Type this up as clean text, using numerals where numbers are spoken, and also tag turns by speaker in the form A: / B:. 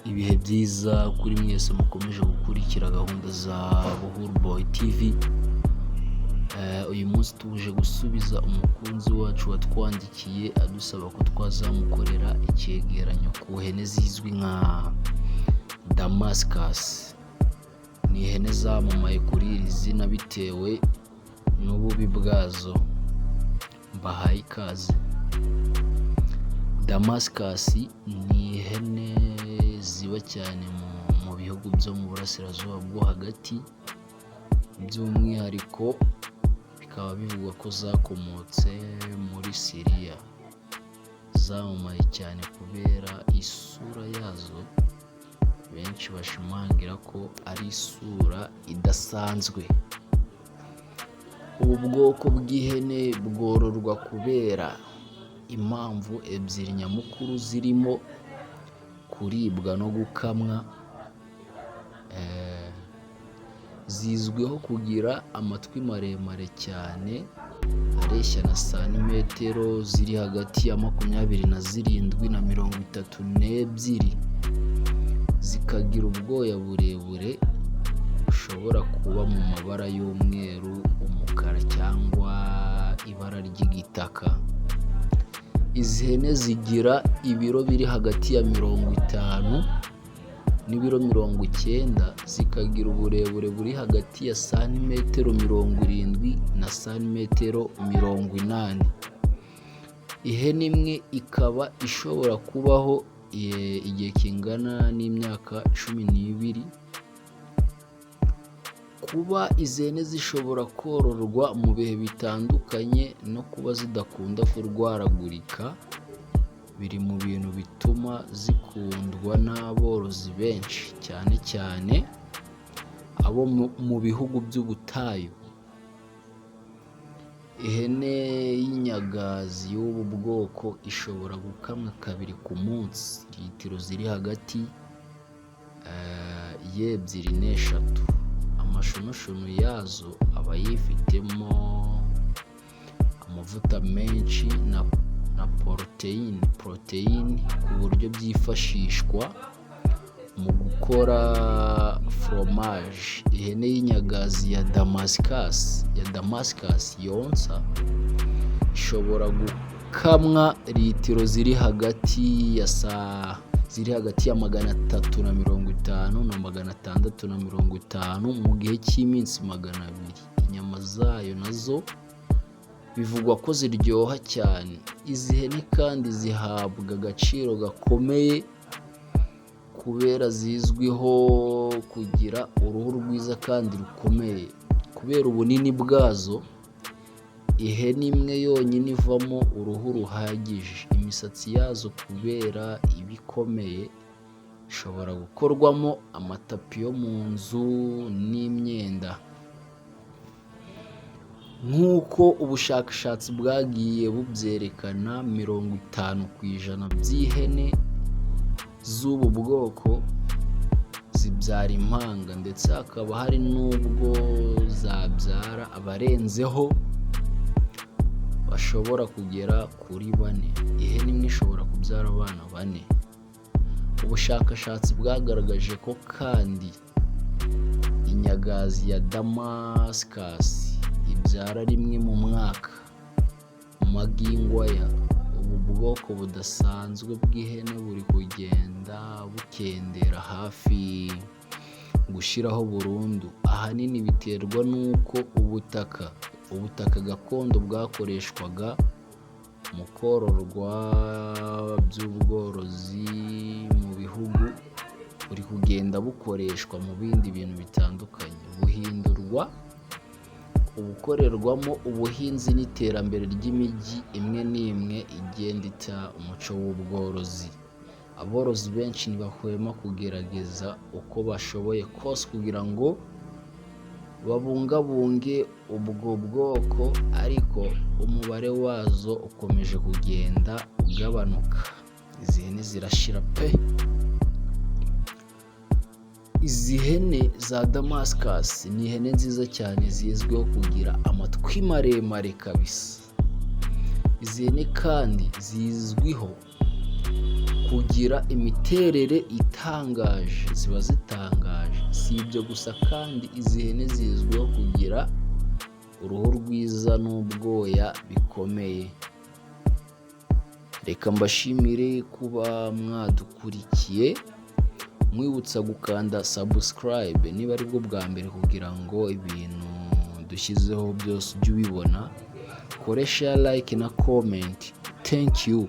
A: Ibihe byiza kuri mwese mukomeje gukurikira gahunda za Buhuru Boy TV. Uyu munsi tuje gusubiza umukunzi wacu watwandikiye adusaba ko twazamukorera icyegeranyo ku hene zizwi nka Damascus. Ni ihene zamamaye kuri iri zina bitewe n'ububi bwazo. Mbahaye ikaze. Damascus ni ihene ziba cyane mu bihugu byo mu burasirazuba bwo hagati, by'umwihariko bikaba bivugwa ko zakomotse muri Siriya. Zamamaye cyane kubera isura yazo, benshi bashimangira ko ari isura idasanzwe. Ubu bwoko bw'ihene bwororwa kubera impamvu ebyiri nyamukuru zirimo kuribwa no gukamwa. Zizwiho kugira amatwi maremare cyane areshya na santimetero ziri hagati ya 27 na 32, zikagira ubwoya burebure bushobora kuba mu mabara y'umweru, umukara cyangwa ibara ry'igitaka. Izi hene zigira ibiro biri hagati ya 50 n'ibiro 90, zikagira uburebure buri hagati ya santimetero 70 na santimetero 80. Ihene imwe ikaba ishobora kubaho igihe kingana n'imyaka 12. Kuba izi hene zishobora kororwa mu bihe bitandukanye no kuba zidakunda kurwaragurika biri mu bintu bituma zikundwa n'aborozi benshi, cyane cyane abo mu bihugu by'ubutayu. Ihene y'inyagazi y'ubu bwoko ishobora gukamwa kabiri ku munsi, litiro ziri hagati y'ebyiri n'eshatu. Amashunushunu yazo aba yifitemo amavuta menshi na poroteyine ku buryo byifashishwa mu gukora foromaje. Ihene y'inyagazi ya Damascus yonsa ishobora gukamwa litiro ziri hagati ya 350 na 650 mu gihe cy'iminsi 200. Inyama zayo nazo bivugwa ko ziryoha cyane. Izi hene kandi zihabwa agaciro gakomeye kubera zizwiho kugira uruhu rwiza kandi rukomeye. Kubera ubunini bwazo, ihene imwe yonyine ivamo uruhu ruhagije. Imisatsi yazo kubera iba ikomeye ishobora gukorwamo amatapi yo mu nzu n'imyenda. Nk'uko ubushakashatsi bwagiye bubyerekana, 50% by'ihene z'ubu bwoko zibyara impanga, ndetse hakaba hari n'ubwo zabyara abarenzeho bashobora kugera kuri bane. Ihene imwe ishobora kubyara abana bane. Ubushakashatsi bwagaragaje ko kandi inyagazi ya Damascus ibyara rimwe mu mwaka. Magingo aya, ubu bwoko budasanzwe bw'ihene buri kugenda bukendera, hafi gushiraho burundu. Ahanini biterwa n'uko ubutaka gakondo bwakoreshwaga mu kororwa by'ubworozi mu bihugu buri kugenda bukoreshwa mu bindi bintu bitandukanye, buhindurwa ubukorerwamo ubuhinzi n'iterambere ry'imijyi imwe n'imwe igenda ita umuco w'ubworozi. Aborozi benshi ntibahwema kugerageza uko bashoboye kose kugira ngo babungabunge ubwo bwoko, ariko umubare wazo ukomeje kugenda ugabanuka. Izi hene zirashira pe! Izi hene za Damascus ni ihene nziza cyane zizwiho kugira amatwi maremare kabisa. Izi hene kandi zizwiho Kugira imiterere itangaje, ziba zitangaje. Si ibyo gusa kandi, izi hene zizwiho kugira uruhu rwiza n'ubwoya bikomeye. Reka mbashimire kuba mwadukurikiye, mwibutsa gukanda subscribe niba aribwo bwa mbere, kugira ngo ibintu dushyizeho byose ujye ubibona. Kore share, like na comment. Thank you.